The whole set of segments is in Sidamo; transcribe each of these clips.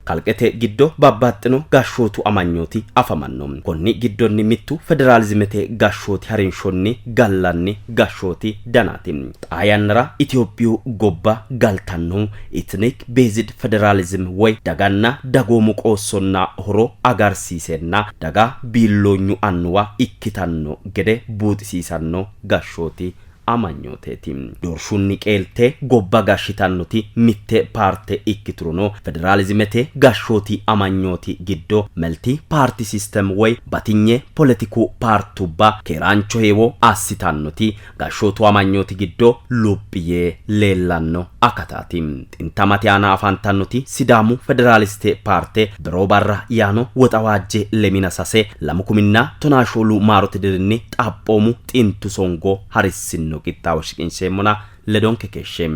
Kalqete giddo babbaxxino gashshootu amanyooti afamanno. Konni giddonni mittu federaalizimete gashshooti harinshonni gallanni gashshooti danaati. Xaa yannara Itophiyu gobba galtannohu Ethnic Based Federalism woy daganna dagoomu qoossonna horo agarsiisenna daga biilloonyu annuwa ikkitanno gede buuxisiisanno gashshooti amanyooteeti. Doorshunni qeelte gobba gashshitannoti mitte paarte ikkiturono federaalizimete gashshooti amanyooti giddo Multi Party System woy batinye poletiku paartubba keeraancho heewo assitannoti gashshootu amanyooti giddo luphi yee leellanno akataati. Xintamate aana afantannoti Sidaamu Federaaliste Paarte beroo barra yaano Woxawaajje 23 2014 maarote dirinni xaphoomu xintu songo harissinno qixxaawo shiqinsheemmona ledonke keeshshe.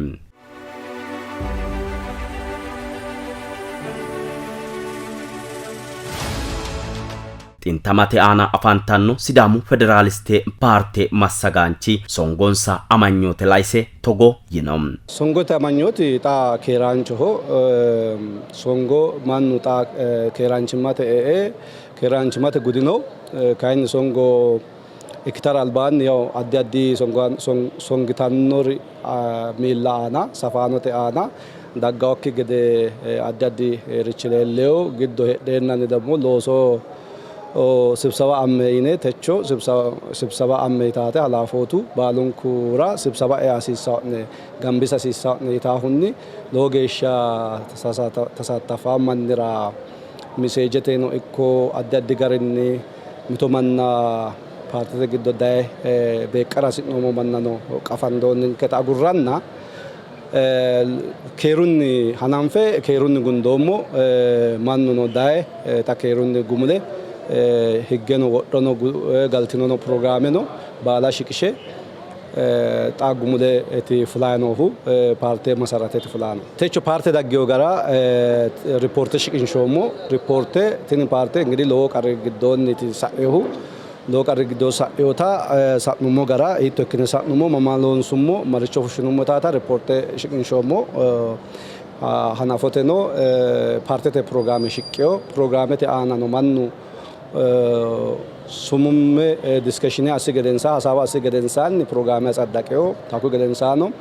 Xintamate aana afantanno Sidaamu Federaaliste Paarte massagaanchi songonsa amanyoote laise togo yino. Songote amanyooti xa keeraanchoho. Songo mannu xa keeraanchimmate e''e keeraanchimmate gudino. Kayinni songo ikkitara albaanni yaw addi addi songitannori miilla aana safaanote aana daggawokki gede addi addi richi leelleyo giddo heedheennanni ደግሞ looso sibsaba amme yine techo sibsaba amme yitaate halaafootu baalunkura sibsaba ea hasiissao'ne gambisa hasiissao'ne yitaahunni lowo geeshsha tasaattafa mannira miseejeteno ikko addi addi garinni mito manna paartete giddo daye beeqqara hasi'noommo mannano qafandoonninketa agurranna keerunni hananfe keerunni gundoommo. Mannuno daye xa keerunni gumule higgeno wodhono galtinono pirogiraameno baala shiqishe xa gumuleeti fulayi noohu paarte masarateeti fulayi noohu. Techo paarte daggino gara ripoorte shiqinshoommo. Ripoorte tini paarte ingidihi lowo qarri giddoonniiti sa'inohu. Lowo qarri giddo sa'inota sa'nummo gara hiitto ikkine sa'nummo, mama loonsummo, maricho fushshinummo yitaata ripoorte shiqinshoommo. Hanafoteno paartete pirogiraame shiqqino. Pirogiraamete aanano mannu sumumme diskeshine assi gedensaa hasaawa assi gedensaanni pirogiraame atsaddaqino. Hakkuyi gedensaano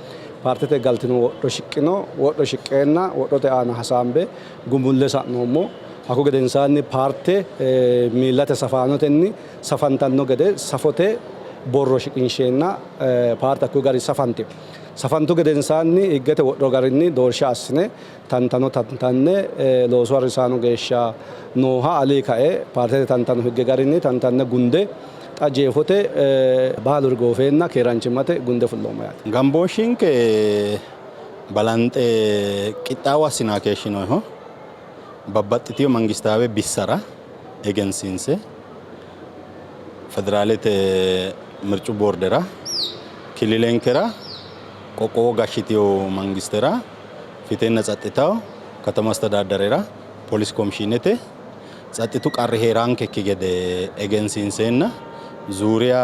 paartete galtino wodho shiqqino. Wodho shiqqeenna wodhote aana hasaambe gumulle sa'noommo. Hakku gedensaanni paarte miillate safaanotenni safantanno gede safote borro shiqinsheenna paarte hakkuyi garinni safantino. Safantu gedensaanni higgete wodho garinni doorsha assine tantano tantanne loosu harisaano geeshsha nooha alii kae paartete tantano higge garinni tantanne gunde xa jeefote baaluri goofeenna keeraanchimmate gunde fulloommo yaate. Gambooshshinke balanxe qixxaawo assinanni keeshshinoonniho. Babbaxxitino mangistaawe bissara egensiinse federaalete mircu boordera, killilenkera, qoqqowo gashshitino mangistera, fitenna tsaxxitawo katamu astedaaderera, polis komishiinete tsaxxitu qarri hee'raankekki gede egensiinseenna zuuriya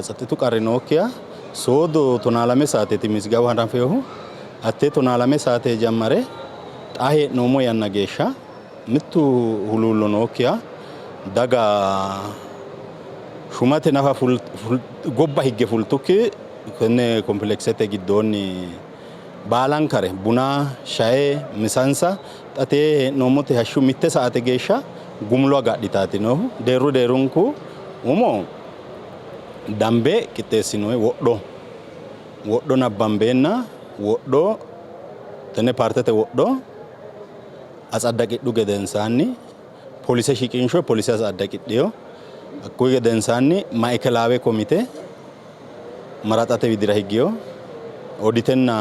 tsaxxitu qarri nookkiha soodo 12 saateeti mizgawu hanafinohu hattee 12 saate jammare xa hee'noommo yanna geeshsha mittu huluullo nookkiha daga shumate nafa gobba higge fultukki tenne kompileksete giddoonni baalankare buna, shae, misansa xa tee hee'noommote hashshu 1 saate geeshsha gumulo agadhitaati noohu. Deerru deerrunku umo dambe qixxeessinoonni wodho wodho nabbambeenna wodho tenne paartete wodho atsaddaqidhu gedensaanni polise shiqinsho polise atsaddaqidhino. Hakkuyi gedensaanni ma'ikelaawe komite maraxate widira higgino. Oditenna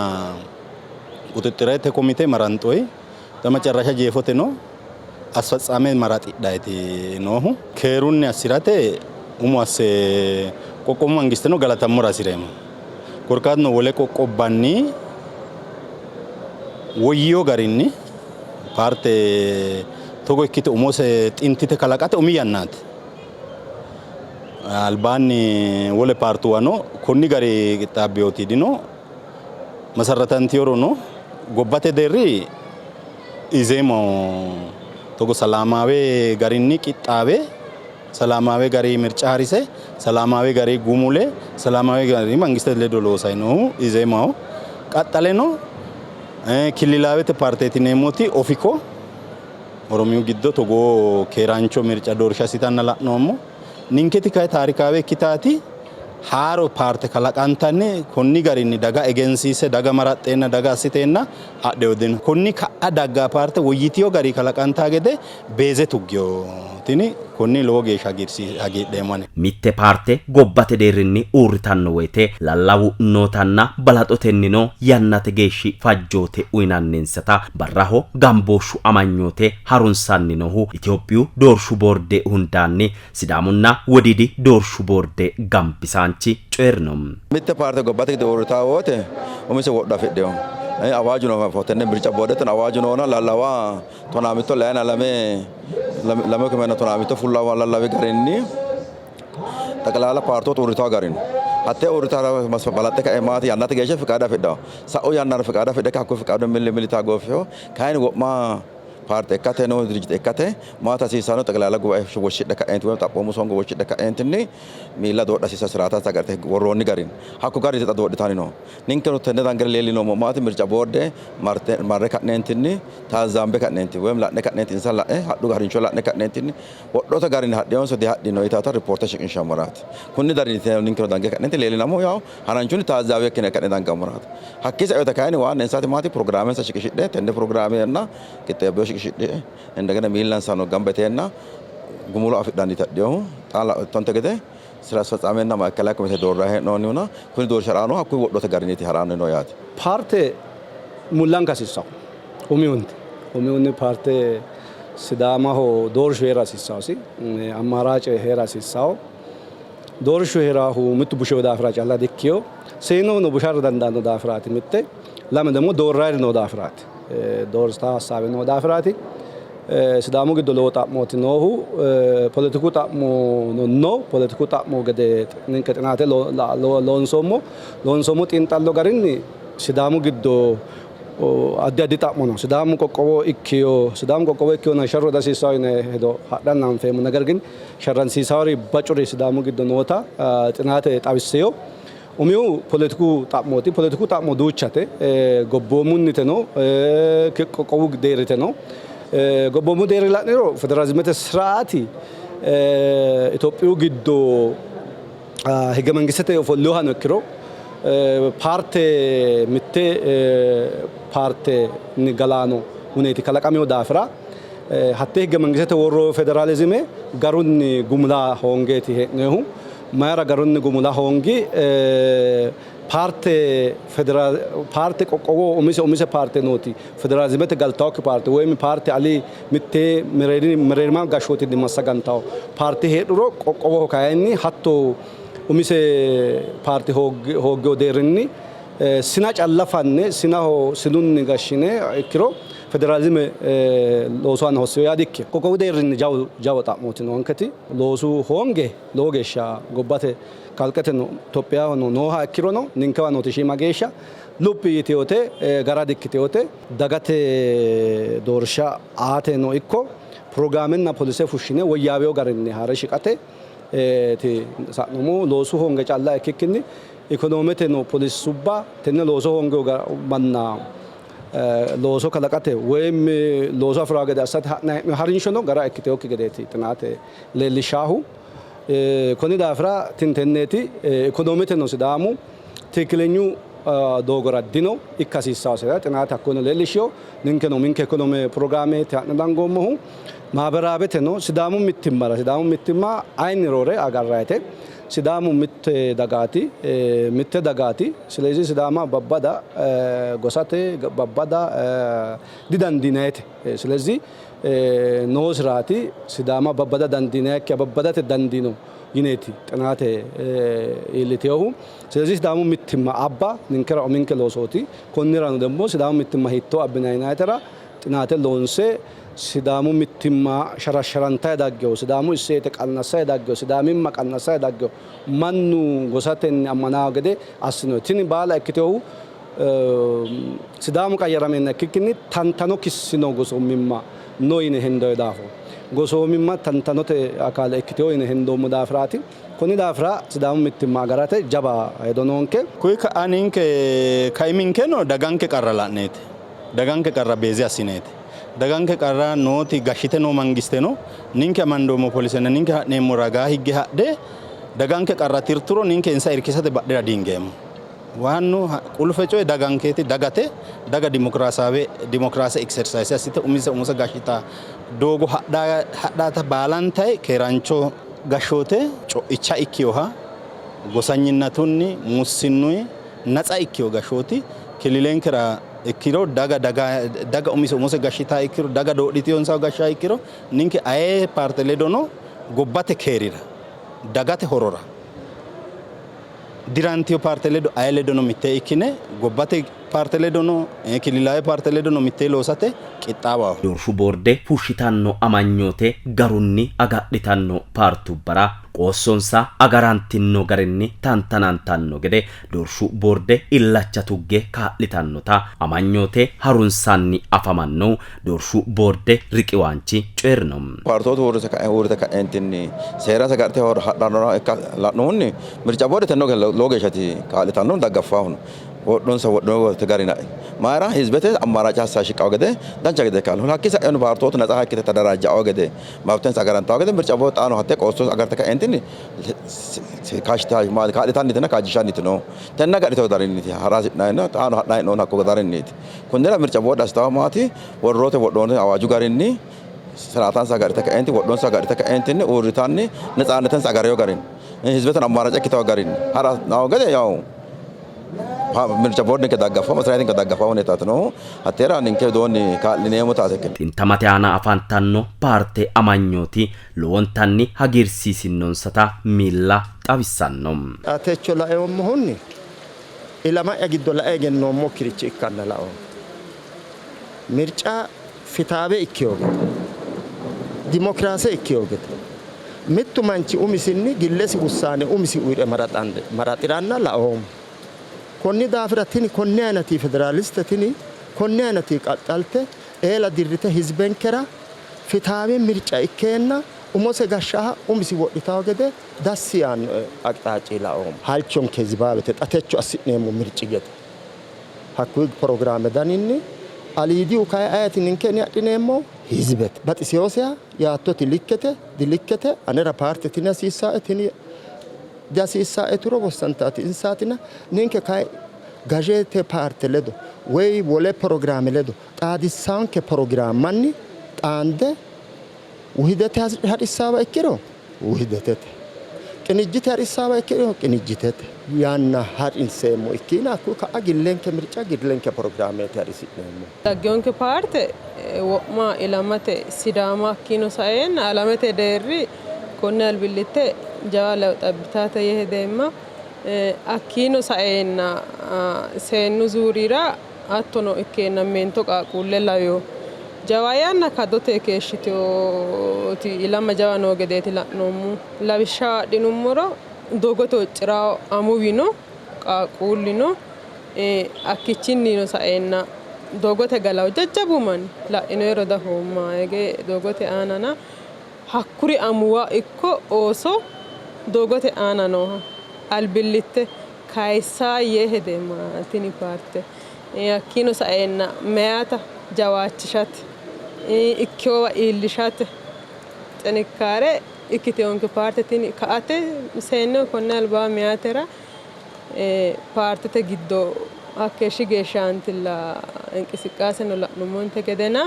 quxixxirete komite maranxoyi. Xa macarrasha jeefoteno asfatsame maraxidhayti noohu. Keerunni assi'rate umo asse qoqqowu mangisteno galatammora hasi'reemmo. Korkaatuno wole qoqqobbanni woyyino garinni paarte togo ikkite umose xintite kalaqate umi yannaati. Albaanni wole paartuwano konni gari qixxaabbinoti dino. Masarratantinorono gobbate deerri Izeemo Togo salaamaawe garinni qixxaawe salaamaawe gari mirca harise salaamaawe gari gumule salaamaawe gari mangistete ledo loosay noohu Izemaho. Qaxxaleno killilaawete paarteeti yineemmoti Ofiko Oromiyu giddo togoo keeraancho mirca doorsha assitanna la'noommo. Ninketi kayi taarikaawe ikkitaati haaro paarte kalaqantanni konni garinni daga egensiisse daga maraxxeenna daga assiteenna hadheyo dino. Konni ka'a daggaa paarte woyyitiyo gari kalaqantaa gede beeze tuggiyo. Tini konni lowo geeshsha hagiidheemmo ani. Mitte paarte gobbate deerrinni uurritanno woyte lallawu nootanna balaxotennino yannate geeshshi fajjoote uynanninsata barraho gambooshshu amanyoote harunsanni noohu Itophiyu doorshu boorde hundaanni Sidaamunna Wodiidi doorshu boorde gambisaanchi coyi'rino. Mitte paarte gobbate giddo uurritanno wote umise wodho afidhino. Awaaju no, tenne mirca boordete awaaju noona lallawa tonaa mitto layina lame lame kumenna tonaa mitto fullawa lallawi garinni xaqlaala paartoota uurritanno gari no. Hattee uurritara balaxxe ka'e maati yannate geeshsha fiqaade afidhanno. Sa'u yannara fiqaade afidhe hakkuyi fiqaadu milli milli yitaa gooffino. Kayinni wo'ma paarte ikkate no dirijite ikkate maata hasiissanno xeqilaala gubae woshshidhe ka'eenti woy xaphoomu songo woshshidhe ka'eentinni miilla doodha hasiissa siraatansa agarte worroonni garinni hakko garinni xa doodhitanni no. Ninkeno tenne dangere leellinoommo maati mirca boorde marte marre ka'neentinni taazzaambe ka'neenti woy la'ne ka'neenti insa la'e hadhu harinsho la'ne ka'neentinni wodhote garinni hadhinonso dihadhino yitaata ripoorte shiqinshammoraati. Kunni darinni ninkeno dange ka'neenti leellinammo yawo haranchunni taazzaawe ikkine ka'ne dangammoraati. Hakkii sa'inota kayinni waanna insati maati pirogiraamensa shiqishidhe tenne pirogiraamenna qixxeebbeo shiqishidhe indegena miillansano gamba yiteenna gumulo afidhanni hadhinohu xaa la'ittonte gede sira asfetsaamenna maa'ikelawe komite doorranni hee'noonnihuna kuni doorshi ha'rannohu hakkuyi wodhote garinniiti ha'ranni noo yaate. Paarte mullanka hasiissanno umihunni. Umihunni paarte Sidaamaho doorshu hee'ra hasiissannosi, ammaraace hee'ra hasiissanno. Doorshu hee'raahu mittu busheho daafira calla dikkino, seyinohuno bushara dandaanno daafiraati mitte, lame ደግሞ doorrayiri noo daafiraati. Doorsitaa hassaawe noo daafiraati. Sidaamu giddo lowo xa'mooti noohu. Poletiku xa'mono no. Poletiku xa'mo gede ninke xinaate loonsoommo. Loonsoommo xiinxallo garinni Sidaamu giddo addi addi xa'mo no. Sidaamu qoqqowo ikkiyo, Sidaamu qoqqowo ikkiyona sharro dihasiissanno yine hedo hadhanna anfeemmo. ነገር ግን sharransiisaari bacuri Sidaamu giddo noota xinaate xawissino. Umihu poletiku xa'mooti. Poletiku xa'mo duuchate. Gobboomunniteno qoqqowu deerriteno. Gobboomu deerri la'niro federaalizimete siraati Itophiyu giddo hige mangistete ofollinohano ikkiro paarte mitte paartenni galaano huneeti kalaqamino daafira hattee hige mangistete worro federaalizime garunni gumula hoongeeti hee'nohu. Mayra garunni gumula hoongi? Paarte federaal paarte qoqqowoho umise umise paarte nooti federaalizimete galtawokki paarte woyimi paarte ali mitte mereerima gashshootinni massagantawo paarte heedhuro qoqqowoho kayinni hatto umise paarte hooggewo deerrinni sina calla fanne sinaho sinunni gashshine ikkiro federaalizime loosu aana hossino yaa dikkino. Qoqqowu deerrinni jawu jawa xa'mooti noonketi loosu hoonge lowo geeshsha gobbate kalqeteno Itophiyahono nooha ikkirono ninkewa nooti shiima geeshsha luphi yitinote gara dikkitinote. Dagate doorsha aateno ikko pirogiraamenna polise fushshine woyyaawino garinni haare shiqate sa'noommohu. Loosu hoonge calla ikkikkinni ikonoomete noo polisubba tenne looso hoongino manna looso kalaqate woyim looso afi'ranno gede assate ha'nanni hee'noonni harinshono gara ikkitinokki gedeeti xinaate leellishshaahu. Konni daafira tini tenneeti. Ikonometeno Sidaamu tiikkilenyu doogora dino ikka hasiissaasira xinaate hakkono leellishshino. Ninkeno uminke ikonome pirogiraameeti ha'ne dangoommohu. Maaberaabeteno Sidaamu mittimmara Sidaamu mittimma ayinni roore agarrayite. Sidaamu mitte dagaati, mitte dagaati. Silezi Sidaama babbada gosate babbada didandiinayite. Silezi noosiraati Sidaama babbada dandiinayikkiha babbadate dandiino yineeti xinaate iillitinohu. Silezi Sidaamu mittimma abba ninkera uminke loosooti. Konnirano demmo Sidaamu mittimma hiittoo abbinayi yinayitera xinaate loonse Sidaamu mittimma sharasharantayi daggino, Sidaamu isseete qannassayi daggino, Sidaamimma qannassayi daggino, mannu gosatenni ammananno gede assinoonni. Tini baala ikkitinohu Sidaamu qayyarameenna ikkikkinni tantano kissino gosoommimma no yine hendoyi daafo gosoomimma tantanote akaale ikkitewo yine hendoommo daafiraati. Konni daafira Sidaamu mittimma agarate jawa hedo noonke. Kuyi ka'a ninke kaiminkeno daganke qarra la'neeti. Daganke qarra beeze assineeti. Daganke qarra nooti gashshite noo mangisteno ninke amandoommo polisenna ninke ha'neemmo ragaa higge hadhe daganke qarra tirturo ninke insa irkisate badhera dihingeemmo. Waannu qulfe coyi dagankeeti, dagate, daga dimokiraasaawe dimokiraase exercise assite umise umose gashshita doogo hadhaata baalantayi keeraancho gashshoote co'icha ikkinoha gosanyinnatunni mussinnuyi natsa ikkino gashshooti kililenkera ikkiro daga daga umise umose gashshita ikkiro daga doodhitinonsahu gashsha ikkiro ninke ayee paarte ledono gobbate keerira dagate horora dirantino paarte ledo aye ledono mitte ikkine gobbate paarte ledono kililaawe paarte ledono mitte loosate qixxaawaho. Doorshu boorde fushshitanno amanyoote garunni agadhitanno paartubbara qoossonsa agarantino garinni tantanantanno gede doorshu boorde illacha tugge kaa'litannota amanyoote harunsanni afamanno doorshu boorde riqiwaanchi coyi'rino. Paartootu uurrite ka'eentinni seeransa agadhite hadhannoha ikka la'nohunni mirca boorde tenne lowo geeshshaati kaa'litanno daggaffahuno wodhonsa wodhino garina mayra hizbete ammarace hassa shiqqawo gede dancha gede kaa'lo hakki sa'eno paartootu natsa ikkite tadaraajja'o gede mabtensa agarantawo gede mirca boorde xaano hatte qoosso agarte ka'eentinni kaa'litannitinna kaajjishanniti no tenne agadhitewo darinniiti hara hasi'nanni xaano hadhanni hee'noonni hakko darinniiti kunnira mirca boorde assitawo maati worroote wodhoonni awaaju garinni siraatansa agadhite ka'eenti wodhonsa agadhite ka'eentinni uurritanni netsaannetensa agareyo garinni hizbeten ammarace ikkitawo garinni hara nawo gede yawu mirca boorde daggaffa masiraatinke daggaffa huneetaati noohu hatteera ninke widoonni kaa'lineemmo taate ikkino. Xintamate aana afantanno paarte amanyooti lowontanni hagiirsiisinnonsata miilla xawissanno. Techo laeommohunni ilama'ya giddo lae egennoommokirichi ikkanna laoommo. Mirca fitaawe ikkiyo gede dimokiraase ikkiyo gede mittu manchi umisinni gillesi wussaane umisi uyire maraxiranna laoommo. Konni daafira tini konne aynati federaaliste tini konne aynati qaxxalte eela dirrite hizbenkera fitaawe mirca ikkeenna umose gashshaha umisi wodhitawo gede dassi yaanno aqxaaci laoommo. Halchonke hizbaawete xa techo assi'neemmo mirci gede hakkuyi pirogiraame daninni aliidihu kayi ayeti ninke ni adhineemmo hizbete baxiseyooseha yaattoti likkete dilikkete anera paarte tini hasiissae tini dihasiissae turo wossantaati insaatina ninke kayi gazheete paarte ledo woyi wole pirogiraame ledo xaadissaanke pirogiraammanni xaande wuhidete hadhissaawa ikkiro wuhidetete qinijjite hadhissaawa ikkiro qinijjitete yanna ha'rinseemmo ikkina hakkuyi ka'a gillenke mirca gillenke pirogiraameeti hadhisi'neemmo. Daggeyonke paarte wo'ma ilamate Sidaama akkino saeenna alamete deerri konne albillitte jawa lewuxa abbitate yee hedeemma. Hakkiino saeenna seennu zuurira hattono ikkeenna meento qaaqquulle laweyo jawa yanna kadote keeshshiteyooti ilama jawa noo gedeeti la'noommo. Lawishshaho adhinummoro doogote huccirawo amuwino qaaqquullino hakkichinnino saeenna doogote galawo jajjabu manni la'inoyero dafoomma hege doogote aanana hakkuri amuwa ikko ooso doogote aana nooha albillitte kayissaa yee hedeemma tini paarte. Hakkiino saeenna meyaata jawaachishate ikkiyowa iillishate xinikaare ikkiteyonke paarte tini ka'ate seenneho konne albaa meyaatera paartete giddo hakkeeshshi geeshshaantilla inqisiqqaaseno la'nummonte gedena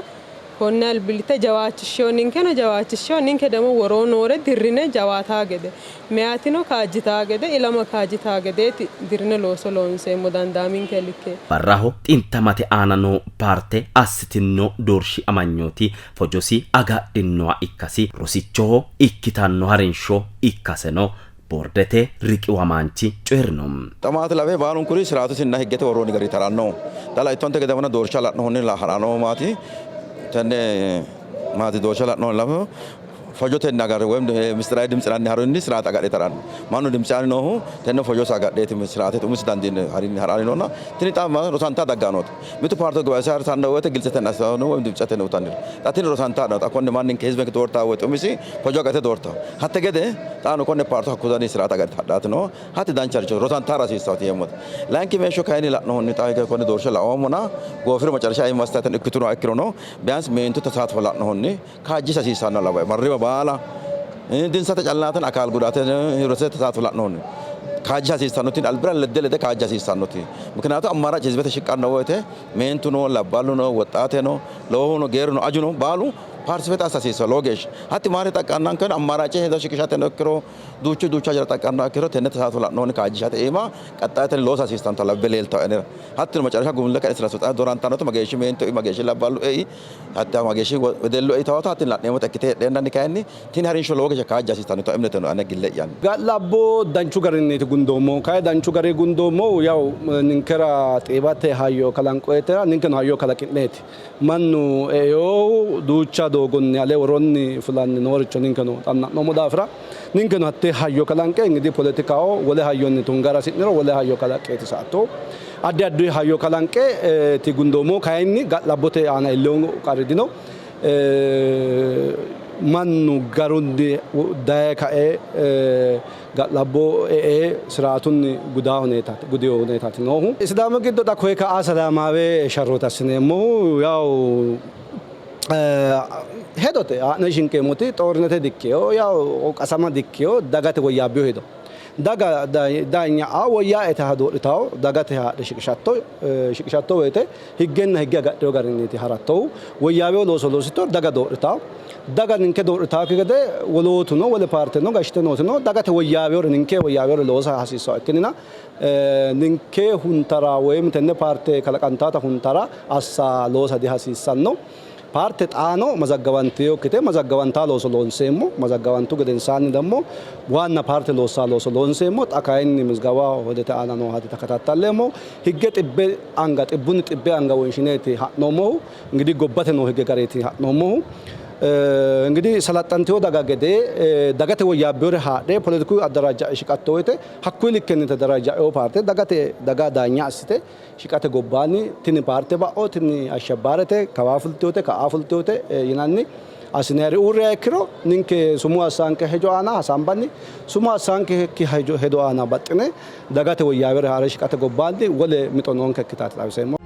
konne albillitte jawaachishsheyo ninkeno jawaachishsheyo ninke ደግሞ woroo noore dirrine jawaataa gede meyaatino kaajjitaa gede ilama kaajjitaa gedeeti dirrine looso loonseemmo dandaaminke likke. Barraho xintamate aana noo paarte assitinno doorshi amanyooti fojosi agadhinoha ikkasi rosichoho ikkitanno harinsho ikkaseno boordete riqiwamaanchi coyi'rino. Xamaate lawe baalunkuri siraatusinna higgete worroonni gari taranno. Xa laittonte gede mana doorsha la'nohunni ha'rano maati tenne maati doorsha la'nohunni lawe Fojotenni agarre woyim mistirawe dimtsinanni harinni siraate agadhe taranno. Mannu dimtsanni noohu tenne fojosi agadheeti siraatete umisi dandiine harinni haranni noona tini xa rosanta daggaa noote. Mitu paarte gubaese harisanno woyte giltsetenni assitanno woyim dimtsetenni uyitanni no. Xa tini rosanta no. Xa konne manninke hizbenke doortaa woyte umisi fojo agadhite doortawo. Hatte gede xaano konne paarte hakku dani siraate agadhite hadhaati noohu. Hatti dancharicho rosantara hasiissannote yeemmote. Layinki meeshsho kayinni la'nohunni xa hige konne doorsha laoommona goofiro macarasha ayimma assitatenni ikkitunoha ikkirono biyaansi meentu tasaatfo la'nohunni kaajjisha hasiissanno lawae marriwa baala dinsate callaatena akaal gudaate hirose tasaatfo la'nohunni kaajjisha hasiissannoti albira ledde ledde kaajja hasiissannoti mikinaatu ammarac hizibete shiqqanno woyte meentu no labballu no woxxaate no lowohu no geeru no aju no baalu paartisipete assa hasiissanno lowo geeshsha hatti maare xaqqannanke ammarace hedo shiqishateno ikkiro Duuchu duucha hajara xaqqannoha ikkiro tenne tasaato la'nohunni kaajjishate iima qaxxayetenni loosa hasiissannota labbe leeltanno anera. Hattino macarasha gumullo ka'e sira soxxa doorantannoti mageeshshi meentu ei, mageeshshi labballu ei, hatte mageeshshi wedellu ei tawata hattini la'neemmota ikkite heedheennanni kayinni tini harinsho lowo geeshsha kaajja hasiissannota emnete no ane gille'yanni. Ga'labbo danchu garinniiti gundoommohu. Kayi danchu garinni gundoommohu yawu ninkera xiiwate hayyo kalanqoyetera ninkeno hayyo kalaqi'neeti. Mannu einohu duucha doogonni ale woroonni fulanni nooricho ninkeno xanna'noommo daafira ninkeno hattee hayyo kalanqe ingidihi poletikaho wole hayyonni tungara hasi'niro wole hayyo kalaqqeeti sa''attohu. Addi addi hayyo kalanqeeti gundoommohu. Kayinni ga'labbote aana iillino qarri dino. Mannu garunni daye kae ga'labbo e'e siraatunni gudino huneetaati noohu. Sidaamu giddo xa koye ka'a salaamaawe sharrooti assineemmohu yawu hedote haa'ne shinqeemmoti xoornete dikkino yawu qasama dikkino dagate woyyaabbino hedo daga daanya woyyaa'ete doodhitawo dagate haadhe shiqishatto shiqishatto woyte higgenna higge agadhino garinniiti harattohu. Woyyaawino looso loositto daga doodhitawo. Daga ninke doodhitaakki gede wolootuno wole paarteno gashshite nootino dagate woyyaawinore ninke woyyaawinore loosa hasiissanno ikkinnina ninke huntara woyim tenne paarte kalaqantaata huntara assa loosa dihasiissanno. Paarte xaano mazaggawantinokkite, mazaggawantaa looso loonseemmo. Mazaggawantu gedensaanni dammo waanna paarte loossaa looso loonseemmo. Xa kayinni mizgawa hodete aana nooha dikatatalleemmo. Higge xibbe anga xibbunni xibbe anga wonshineeti ha'noommohu. Ingidihi gobbate noo higge gariiti ha'noommohu. Ingidihi salaxxantino daga gede dagate woyyaabbinore haadhe poletiku addaraajja'e shiqatto woyte hakkuyi likkenni tadaraajja'ino paarte dagate daga daanya assite shiqate gobbaanni tini paarte ba'o, tini ashabbaarete, kawaa fultinote, ka'aa fultinote yinanni assinayiri uurriha ikkiro ninke sumuu assaanke hejo aana hasaambanni, sumuu assaankekki hedo aana baxxine dagate woyyaawere haa're shiqate gobbaanni wole mixo noonkekkitaati xawiseemmo.